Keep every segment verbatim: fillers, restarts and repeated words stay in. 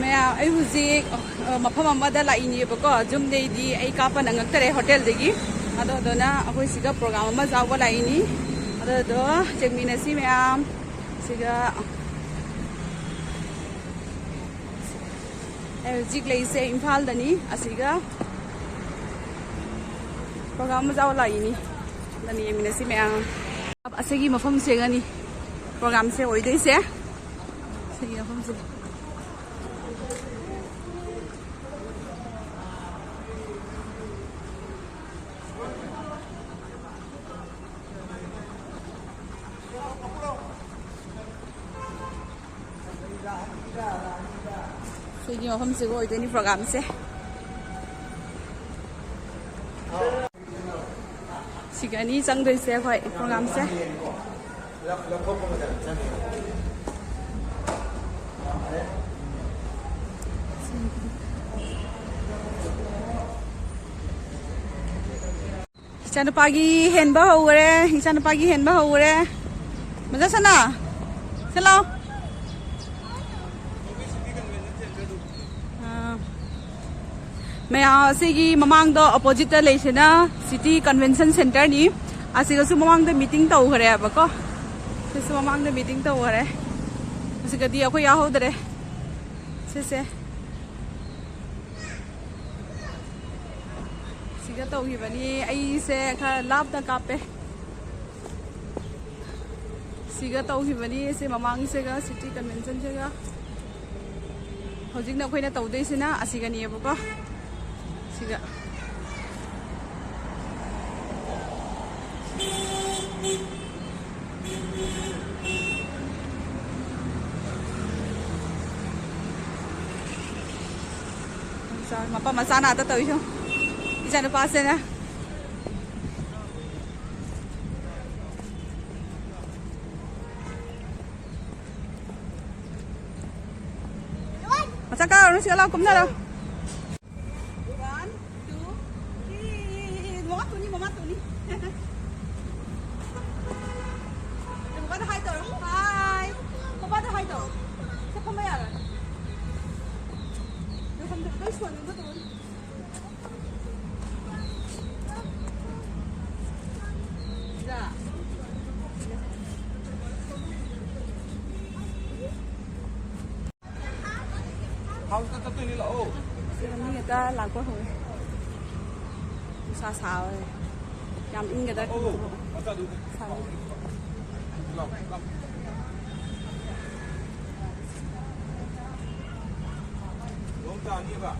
ꯃꯌꯥꯝ, ꯑꯩ ꯍꯧꯖꯤꯛ, ꯑ, ꯃꯐꯝ ꯑꯃꯗ ꯂꯥꯛꯏꯅꯦꯕꯀꯣ꯫ ꯌꯨꯝꯗꯩꯗꯤ ꯑꯩ ꯀꯥꯞꯄ ꯅꯪꯉꯛꯇꯔꯦ ꯍꯣꯇꯦꯜꯗꯒꯤ꯫ ꯑꯗꯣ, ꯑꯗꯨꯅ ꯑꯩꯈꯣꯏ ꯁꯤꯗ ꯄ꯭ꯔꯣꯒ꯭ꯔꯥꯝ ꯑꯃ ꯌꯥꯎꯕ ꯂꯥꯛꯏꯅꯤ꯫ ꯑꯗꯨꯗꯣ ꯌꯦꯡꯃꯤꯟꯅꯁꯤ ꯃꯌꯥꯝ꯫ ꯁꯤꯗ ꯑꯩ ꯍꯧꯖꯤꯛ ꯂꯩꯁꯦ ꯏꯝꯐꯥꯜꯗꯅꯤ꯫ ꯑꯁꯤꯒ ꯄ꯭ꯔꯣꯒ꯭ꯔꯥꯝ ꯑꯃ ꯌꯥꯎꯕ ꯂꯥꯛꯏꯅꯤ꯫ ꯑꯗꯨꯅ ꯌꯦꯡꯃꯤꯟꯅꯁꯤ ꯃꯌꯥꯝ꯫ ꯑꯁꯤꯒꯤ ꯃꯐꯝꯁꯤꯒꯅꯤ ꯄ꯭ꯔꯣꯒ꯭ꯔꯥꯝꯁꯦ ꯑꯣꯏꯗꯣꯏꯁꯦ꯫ ꯁꯤꯒꯤ ꯃꯐꯝꯁꯦ꯫ ꯁꯤꯒꯤ ꯃꯐꯝꯁꯤꯒ ꯑꯣꯏꯗꯣꯏꯅꯤ ꯄ꯭ꯔꯣꯒ꯭ꯔꯥꯝꯁꯦ꯫ ꯁꯤꯒ ꯑꯅꯤ ꯆꯪꯗꯣꯏꯁꯦ ꯑꯩꯈꯣꯏ ꯄ꯭ꯔꯣꯒ꯭ꯔꯥꯝꯁꯦ꯫ ꯏꯆꯥꯅꯨꯄꯥꯒꯤ ꯍꯦꯟꯕ ꯍꯧꯈꯔꯦ꯫ ꯏꯆꯥꯅꯨꯄꯥꯒꯤ ꯍꯦꯟꯕ ꯍꯧꯈꯔꯦ꯫ ꯃꯖꯥ ꯁꯅꯥ, ꯁꯤ ꯂꯥꯎ꯫ ꯑꯥ꯫ ꯃꯌꯥꯝ ꯑꯁꯤꯒꯤ ꯃꯃꯥꯡꯗ ꯑꯣꯄꯣꯖꯤꯠꯇ ꯂꯩꯁꯤꯅ ꯁꯤꯇꯤ ꯀꯟꯚꯦꯟꯁꯟ ꯁꯦꯟꯇꯔꯅꯤ꯫ ꯑꯁꯤꯒꯁꯨ ꯃꯃꯥꯡꯗ ꯃꯤꯇꯤꯡ ꯇꯧꯈ꯭ꯔꯦꯕꯀꯣ꯫ ꯁꯤꯁꯨ ꯃꯃꯥꯡꯗ ꯃꯤꯇꯤꯡ ꯇꯧꯈ꯭ꯔꯦ꯫ ꯑꯁꯤꯒꯗꯤ ꯑꯩꯈꯣꯏ ꯌꯥꯎꯍꯧꯗ꯭ꯔꯦ꯫ ꯁꯤꯁꯦ꯫ ꯁꯤꯒ ꯇꯧꯈꯤꯕꯅꯤ꯫ ꯑꯩꯁꯦ ꯈꯔ ꯂꯥꯞꯅ ꯀꯥꯞꯄꯦ꯫ ꯁꯤꯒ ꯇꯧꯈꯤꯕꯅꯤ꯫ ꯁꯤ ꯃꯃꯥꯡꯁꯤꯒ ꯁꯤꯇꯤ ꯀꯟꯚꯦꯟꯁꯟꯁꯤꯒ꯫ ꯍꯧꯖꯤꯛꯅ ꯑꯩꯈꯣꯏꯅ ꯇꯧꯗꯣꯏꯁꯤꯅ ꯑꯁꯤꯒꯅꯤꯕꯀꯣ꯫ ꯁꯤꯒ꯫ ꯃꯄꯥ ꯃꯆꯥꯅ ꯑꯇ ꯇꯧꯏꯁꯨ꯫ ꯏꯆꯥꯅꯨꯄꯥꯁꯤꯅ꯫ ꯃꯆꯥ ꯀꯥꯔꯨꯔꯅꯨ, ꯁꯤꯗ ꯂꯥꯎ, ꯀꯨꯝꯅꯔꯣ꯫ One, two, three. ꯃꯃꯥ ꯇꯨꯅꯤ, ꯃꯃꯥ ꯇꯨꯅꯤ꯫ ꯃꯃꯥꯗ hi ꯇꯧꯔꯣ꯫ ꯍꯥꯎꯁꯇ ꯆꯠꯇꯣꯏꯅꯤ, ꯂꯥꯛꯑꯣ꯫ ꯁꯤꯗ ꯃꯤ ꯍꯦꯛꯇ ꯂꯥꯛꯄ ꯍꯧꯔꯦ꯫ ꯅꯨꯡꯁꯥ ꯁꯥꯕꯅꯦ꯫ ꯌꯥꯝ ꯏꯪꯒꯗ꯭ꯔꯥ ꯈꯪꯗꯦ꯫ ꯁꯥꯕ꯫ ꯂꯥꯛꯑꯣ, ꯂꯥꯛꯑꯣ꯫ ꯅꯣꯡ ꯇꯥꯅꯤꯕ꯫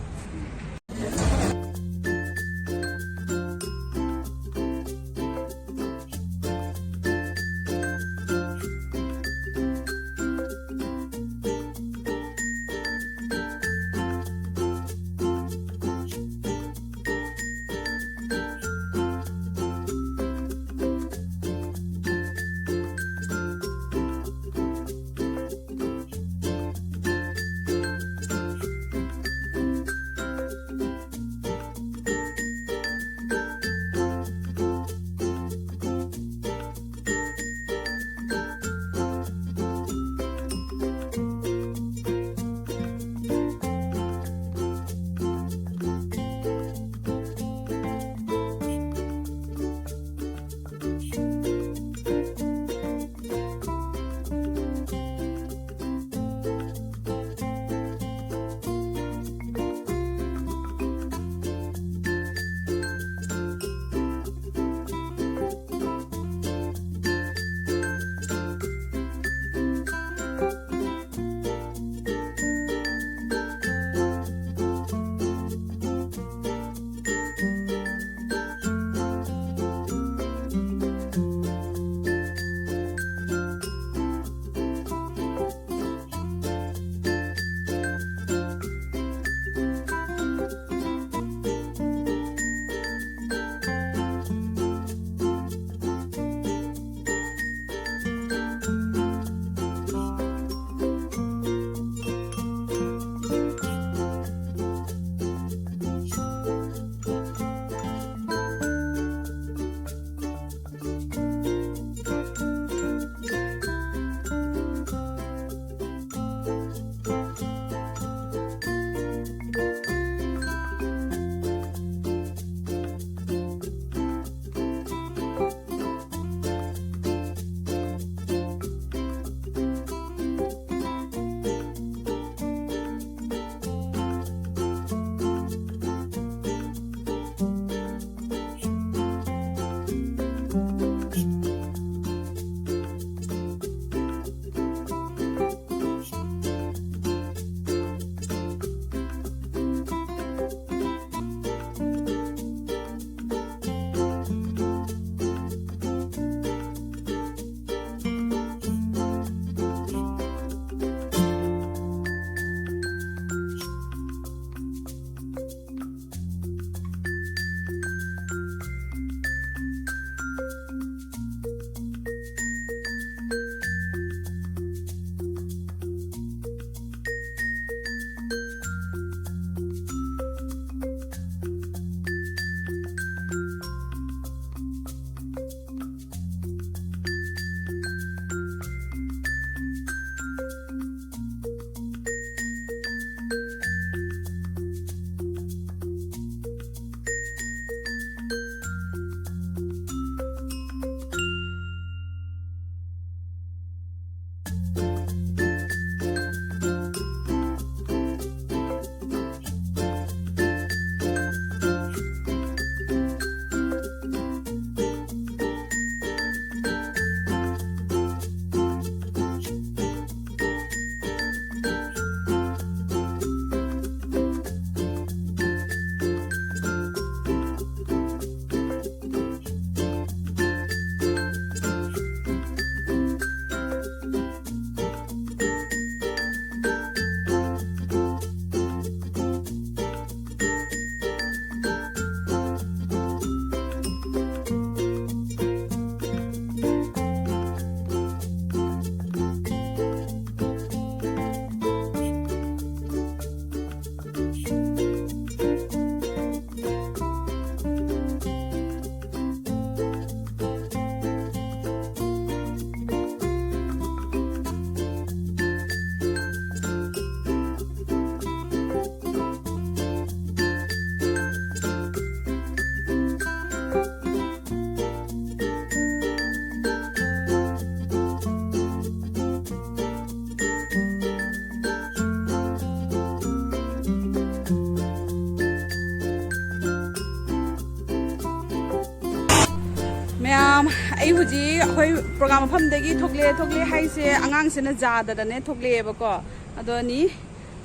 ꯍꯧꯖꯤꯛ ꯑꯩꯈꯣꯏ ꯄ꯭ꯔꯣꯒ꯭ꯔꯥꯝ ꯃꯐꯝꯗꯒꯤ ꯊꯣꯛꯂꯛꯑꯦ꯫ ꯊꯣꯛꯂꯛꯑꯦ ꯍꯥꯏꯁꯦ, ꯑꯉꯥꯡꯁꯤꯅ ꯖꯥꯗꯗꯅꯦ ꯊꯣꯛꯂꯛꯑꯦꯕꯀꯣ꯫ ꯑꯗꯣꯅꯤ,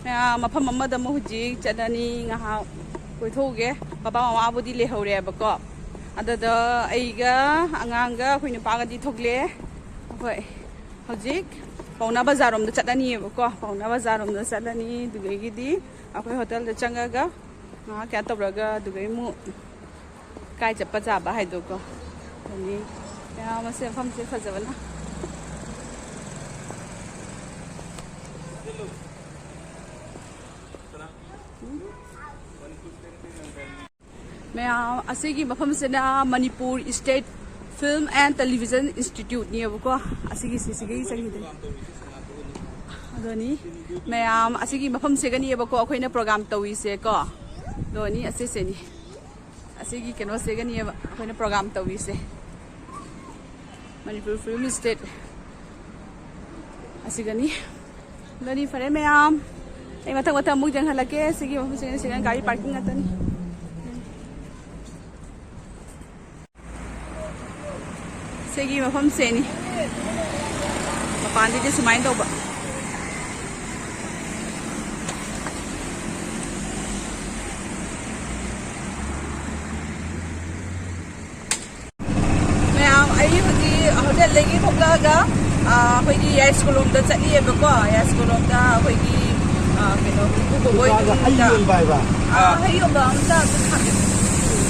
ꯃꯌꯥꯝ ꯃꯐꯝ ꯑꯃꯗ ꯑꯃꯨꯛ ꯍꯧꯖꯤꯛ ꯆꯠꯂꯅꯤ, ꯉꯥꯏꯍꯥꯛ ꯀꯣꯏꯊꯣꯛꯎꯒꯦ꯫ ꯄꯄꯥ ꯃꯃꯥꯕꯨꯗꯤ ꯂꯩꯍꯧꯔꯦꯕꯀꯣ꯫ ꯑꯗꯨꯗ ꯑꯩꯒ ꯑꯉꯥꯡꯒ ꯑꯩꯈꯣꯏ ꯅꯨꯄꯥꯒꯗꯤ ꯊꯣꯛꯂꯛꯑꯦ꯫ ꯑꯩꯈꯣꯏ ꯍꯧꯖꯤꯛ ꯄꯥꯎꯅꯥ ꯕꯖꯥꯔꯔꯣꯝꯗ ꯆꯠꯂꯅꯤꯕꯀꯣ꯫ ꯄꯥꯎꯅꯥ ꯕꯖꯥꯔꯔꯣꯝꯗ ꯆꯠꯂꯅꯤ꯫ ꯑꯗꯨꯗꯒꯤꯗꯤ ꯑꯩꯈꯣꯏ ꯍꯣꯇꯦꯜꯗ ꯆꯪꯉꯒ ꯉꯥꯏꯍꯥꯛ ꯀꯩꯅꯣ ꯇꯧꯔꯒ, ꯑꯗꯨꯗꯒꯤ ꯑꯃꯨꯛ ꯀꯥꯏ ꯆꯠꯄ ꯆꯥꯕ ꯍꯥꯏꯗꯣꯀꯣ꯫ ꯑꯗꯨꯅꯤ ꯃꯌꯥꯝ ꯑꯁꯦ ꯃꯐꯝꯁꯦ ꯐꯖꯕꯅ꯫ ꯃꯌꯥꯝ ꯑꯁꯤꯒꯤ ꯃꯐꯝꯁꯤꯅ Manipur state film and television ꯏꯟꯁꯇꯤꯇ꯭ꯌꯨꯠꯅꯦꯕꯀꯣ꯫ ꯑꯁꯤꯒꯤ ꯁꯤꯁꯤꯒꯤ ꯆꯪꯈꯤꯗꯣꯏꯅꯦ꯫ ꯑꯗꯨꯅꯤ ꯃꯌꯥꯝ ꯑꯁꯤꯒꯤ ꯃꯐꯝꯁꯤꯒꯅꯦꯕꯀꯣ ꯑꯩꯈꯣꯏꯅ ꯄ꯭ꯔꯣꯒꯥꯝ ꯇꯧꯔꯤꯁꯦꯀꯣ꯫ ꯑꯗꯨꯅꯤ ꯑꯁꯤꯁꯤꯅꯤ꯫ ꯑꯁꯤꯒꯤ ꯀꯩꯅꯣꯁꯤꯒꯅꯦꯕ ꯑꯩꯈꯣꯏꯅ ꯄ꯭ꯔꯣꯒꯥꯝ ꯇꯧꯔꯤꯁꯦ꯫ ꯃꯅꯤꯄꯨꯔ ꯐꯤꯜꯝ ꯏꯁꯇꯦꯠ ꯑꯁꯤꯒꯅꯤ꯫ ꯑꯗꯨꯅꯤ ꯐꯔꯦ ꯃꯌꯥꯝ, ꯑꯩ ꯃꯊꯪ ꯃꯊꯪ ꯑꯃꯨꯛ ꯌꯦꯡꯍꯜꯂꯛꯀꯦ꯫ ꯁꯤꯒꯤ ꯃꯐꯝꯁꯤꯅ, ꯁꯤꯅ ꯒꯥꯔꯤ ꯄꯥꯔꯀꯤꯡ ꯉꯥꯛꯇꯅꯤ꯫ ꯁꯤꯒꯤ ꯃꯐꯝꯁꯦꯅꯤ꯫ ꯃꯄꯥꯟꯗꯗꯤ ꯁꯨꯃꯥꯏꯅ ꯇꯧꯕ꯫ ꯃꯌꯥꯝ, ꯑꯩ ꯍꯧꯖꯤꯛ ꯍꯣꯇꯦꯜꯗꯒꯤ ꯊꯣꯛꯂꯛꯑꯒ, ꯑ, ꯑꯩꯈꯣꯏꯒꯤ ꯌꯥꯏꯁ꯭ꯀꯨꯜ ꯂꯣꯝꯗ ꯆꯠꯂꯤꯑꯕꯀꯣ꯫ ꯌꯥꯏꯁ꯭ꯀꯨꯜ ꯂꯣꯝꯗ ꯑꯩꯈꯣꯏꯒꯤ, ꯑ, ꯀꯩꯅꯣ, ꯄꯨꯄꯨ ꯕꯣꯕꯣꯏ ꯗꯨꯀꯥꯟꯗ ꯍꯩ ꯌꯣꯟꯕ ꯍꯥꯏꯕ? ꯑ, ꯍꯩ ꯌꯣꯟꯕ ꯑꯝꯇ ꯑꯗꯨꯝ ꯍꯪꯒꯦ꯫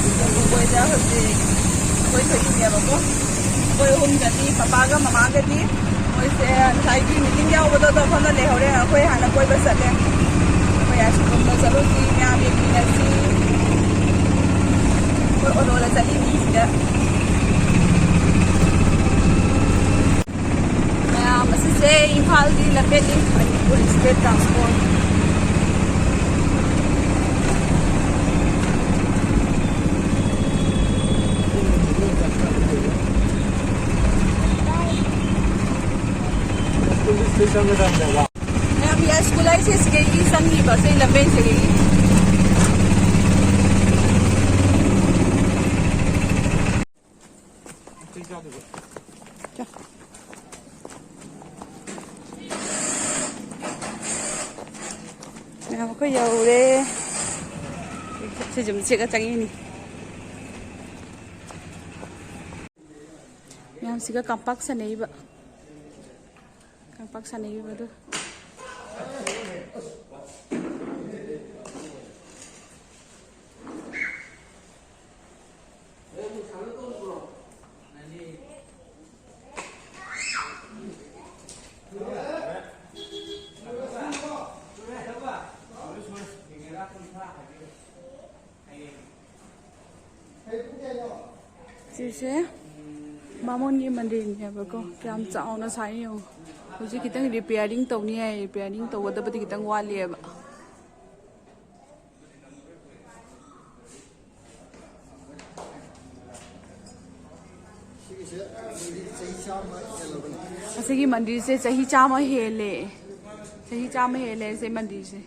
ꯄꯨꯄꯨ ꯕꯣꯕꯣꯏꯗ ꯍꯧꯖꯤꯛ ꯑꯩꯈꯣꯏ ꯊꯣꯛꯏꯅꯦꯕꯀꯣ꯫ ꯑꯩꯈꯣꯏ ꯑꯍꯨꯝ ꯆꯠꯂꯤ, ꯄꯄꯥꯒ ꯃꯃꯥꯒꯗꯤ꯫ ꯃꯣꯏꯁꯦ ꯉꯁꯥꯏꯒꯤ ꯃꯤꯇꯤꯡ ꯌꯥꯎꯕꯗꯣ ꯃꯐꯝꯗ ꯂꯩꯍꯧꯔꯦ꯫ ꯑꯩꯈꯣꯏ ꯍꯥꯟꯅ ꯀꯣꯏꯕ ꯆꯠꯂꯦ꯫ ꯑꯩꯈꯣꯏ ꯌꯥꯏꯁ꯭ꯀꯨꯜ ꯂꯣꯝꯗ ꯆꯠꯂꯨꯁꯤ, ꯃꯌꯥꯝ ꯌꯦꯡꯃꯤꯟꯅꯁꯤ꯫ ꯑꯩꯈꯣꯏ ꯑꯣꯇꯣꯗ ꯆꯠꯂꯤꯅꯤ ꯁꯤꯗ꯫ ꯃꯌꯥꯝ, ꯑꯁꯤꯁꯦ ꯏꯝꯐꯥꯜꯒꯤ ꯂꯝꯕꯦꯟꯅꯤ, ꯃꯅꯤꯄꯨꯔ ꯏꯁꯇꯦꯠ ꯇ꯭ꯔꯥꯟꯁꯄꯣꯔꯠ꯫ ꯃꯌꯥꯝ, ꯌꯥꯏꯁ꯭ꯀꯨꯜ ꯍꯥꯏꯁꯦ ꯁꯤꯗꯒꯤ ꯆꯪꯉꯤꯕ, ꯁꯤ ꯂꯝꯕꯦꯟꯁꯤꯗꯒꯤ꯫ ꯆꯣ꯫ ꯃꯌꯥꯝ ꯑꯩꯈꯣꯏ ꯌꯧꯔꯦ꯫ ꯁꯤ ꯖꯨꯝ ꯁꯦꯠꯂ ꯆꯪꯉꯛꯏꯅꯤ꯫ ꯃꯌꯥꯝꯁꯤꯒ ꯀꯝꯄꯥꯛ ꯁꯥꯟꯅꯩꯕ꯫ ꯀꯝꯄꯥꯛ ꯁꯥꯟꯅꯈꯤꯕꯗꯣ꯫ ꯁꯤꯁꯦ ꯕꯥꯃꯣꯟꯒꯤ ꯃꯟꯗꯤꯔꯅꯦꯕꯀꯣ꯫ ꯀꯌꯥꯝ ꯆꯥꯎꯅ ꯁꯥꯏ ꯌꯦꯡꯉꯣ꯫ ꯍꯧꯖꯤꯛ ꯈꯤꯇꯪ ꯔꯤꯄꯤꯌꯥꯔꯤꯡ ꯇꯧꯅꯤ ꯍꯥꯏ꯫ ꯔꯤꯄꯤꯌꯥꯔꯤꯡ ꯇꯧꯒꯗꯕꯗꯤ ꯈꯤꯇꯪ ꯋꯥꯠꯂꯤꯑꯕ꯫ ꯁꯤꯒꯤꯁꯦ ꯆꯍꯤ ꯆꯥꯝꯃ ꯍꯦꯜꯂꯕꯅꯤ꯫ ꯑꯁꯤꯒꯤ ꯃꯟꯗꯤꯔꯁꯦ ꯆꯍꯤ ꯆꯥꯝꯃ ꯍꯦꯜꯂꯦ꯫ ꯆꯍꯤ ꯆꯥꯝꯃ ꯍꯦꯜꯂꯦ ꯁꯤ ꯃꯟꯗꯤꯔꯁꯦ꯫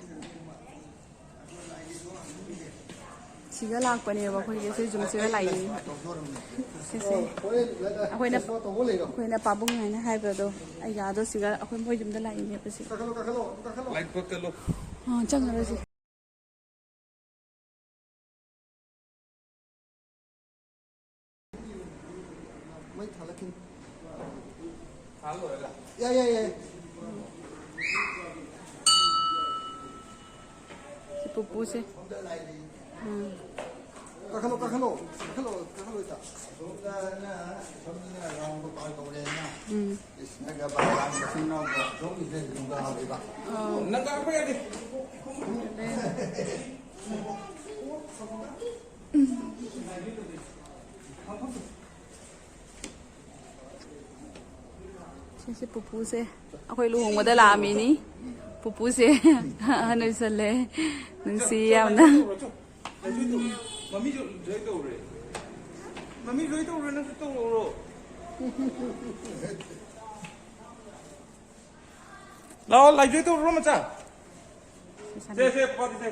ꯁꯤꯒ ꯂꯥꯛꯄꯅꯦꯕ ꯑꯩꯈꯣꯏꯒꯤ ꯁꯤ ꯖꯨꯝꯁꯤꯒ ꯂꯥꯛꯏꯅꯦ꯫ ꯁꯤꯁꯦ ꯑꯩꯈꯣꯏꯅ, ꯑꯩꯈꯣꯏꯅ ꯄꯥꯕꯨꯡ ꯍꯥꯏꯅ ꯍꯥꯏꯕꯗꯣ, ꯑꯩꯒ ꯑꯗꯣ ꯁꯤꯒ ꯑꯩꯈꯣꯏ ꯃꯣꯏ ꯌꯨꯝꯗ ꯂꯥꯛꯏꯅꯦꯕ ꯁꯤ꯫ ꯂꯥꯏꯠ ꯀꯠꯂꯣ꯫ ꯑꯥ, ꯆꯪꯉꯔꯣꯏꯁꯦ꯫ ꯃꯩ ꯊꯥꯜꯂꯛꯈꯤꯅꯤ꯫ ꯌꯥꯏ, ꯌꯥꯏ, ꯌꯥꯏ꯫ ꯁꯤ ꯄꯨꯄꯨꯁꯦ꯫ ꯎꯝ꯫ ꯀꯥꯈꯠꯂꯣ, ꯀꯥꯈꯠꯂꯣ, ꯀꯥꯈꯠꯂꯣ, ꯀꯥꯈꯠꯂꯣ, ꯏꯇꯥ꯫ ꯎꯝ꯫ ꯑꯥ꯫ ꯅꯪ ꯀꯥꯈꯠꯄ ꯌꯥꯗꯦ꯫ ꯁꯤꯁꯦ ꯄꯨꯄꯨꯁꯦ꯫ ꯑꯩꯈꯣꯏ ꯂꯨꯍꯣꯡꯕꯗ ꯂꯥꯛꯑꯝꯃꯤꯅꯤ꯫ ꯄꯨꯄꯨꯁꯦ ꯑꯍꯟ ꯑꯣꯏꯁꯜꯂꯦ꯫ ꯅꯨꯡꯁꯤ ꯌꯥꯝꯅ꯫ ꯃꯃꯤꯁꯨ ꯂꯣꯏ ꯇꯧꯔꯦ꯫ ꯃꯃꯤ ꯂꯣꯏ ꯇꯧꯔꯦ, ꯅꯪꯁꯨ ꯇꯧꯔꯛꯎꯔꯣ? ꯂꯥꯛꯑꯣ, ꯂꯥꯏꯖꯣꯏ ꯇꯧꯔꯨꯔꯣ, ꯃꯆꯥ꯫ ꯁꯦ, ꯁꯦ, ꯄꯥꯗꯤ ꯁꯦ꯫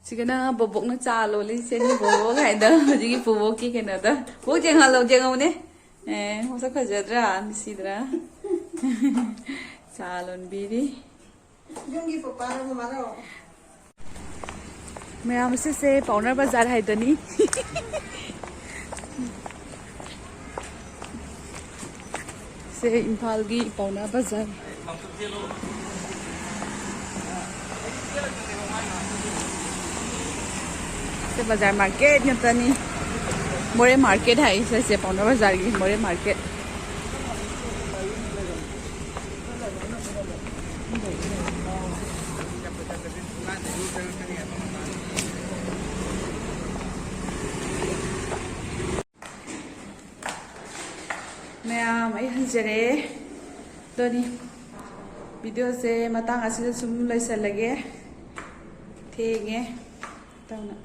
ꯁꯤꯒꯅ ꯕꯣꯕꯣꯛꯅ ꯆꯥ ꯂꯣꯜꯂꯤꯁꯦ, ꯅꯤ ꯕꯣꯕꯣꯛ ꯍꯥꯏꯗꯣ ꯍꯧꯖꯤꯛꯀꯤ ꯕꯣꯕꯣꯛꯀꯤ ꯀꯩꯅꯣꯗ꯫ ꯕꯣꯛ ꯌꯦꯡꯍꯜꯂꯣ, ꯌꯦꯡꯉꯧꯅꯦ꯫ ꯑꯦ, ꯃꯁꯛ ꯐꯖꯗ꯭ꯔꯥ? ꯅꯨꯡꯁꯤꯗ꯭ꯔꯥ? ꯆꯥ ꯂꯣꯟꯕꯤꯔꯤ꯫ ꯌꯨꯝꯒꯤ ꯄꯄꯥꯔꯣ ꯃꯃꯥꯔꯣ? ꯃꯌꯥꯝ, ꯁꯤꯁꯦ ꯄꯥꯎꯅꯥ ꯕꯖꯥꯔ ꯍꯥꯏꯗꯨꯅꯤ꯫ ꯁꯦ ꯏꯝꯐꯥꯜꯒꯤ ꯄꯥꯎꯅꯥ ꯕꯖꯥꯔ꯫ ꯁꯦ ꯕꯖꯥꯔ ꯃꯥꯔꯀꯦꯠ ꯉꯥꯛꯇꯅꯤ꯫ ꯃꯣꯔꯦ ꯃꯥꯔꯀꯦꯠ ꯍꯥꯏ ꯁꯤꯁꯦ, ꯄꯥꯎꯅꯥ ꯕꯖꯥꯔꯒꯤ ꯃꯣꯔꯦ ꯃꯥꯔꯀꯦꯠ꯫ ꯃꯌꯥꯝ, ꯑꯩ ꯍꯟꯖꯔꯦ꯫ ꯑꯗꯨꯅꯤ, ꯚꯤꯗꯤꯑꯣꯁꯦ ꯃꯇꯥꯡ ꯑꯁꯤꯗ ꯁꯨꯝ ꯂꯣꯏꯁꯤꯜꯂꯒꯦ꯫ ꯊꯦꯡꯉꯦ꯫ ꯇꯧꯅ꯫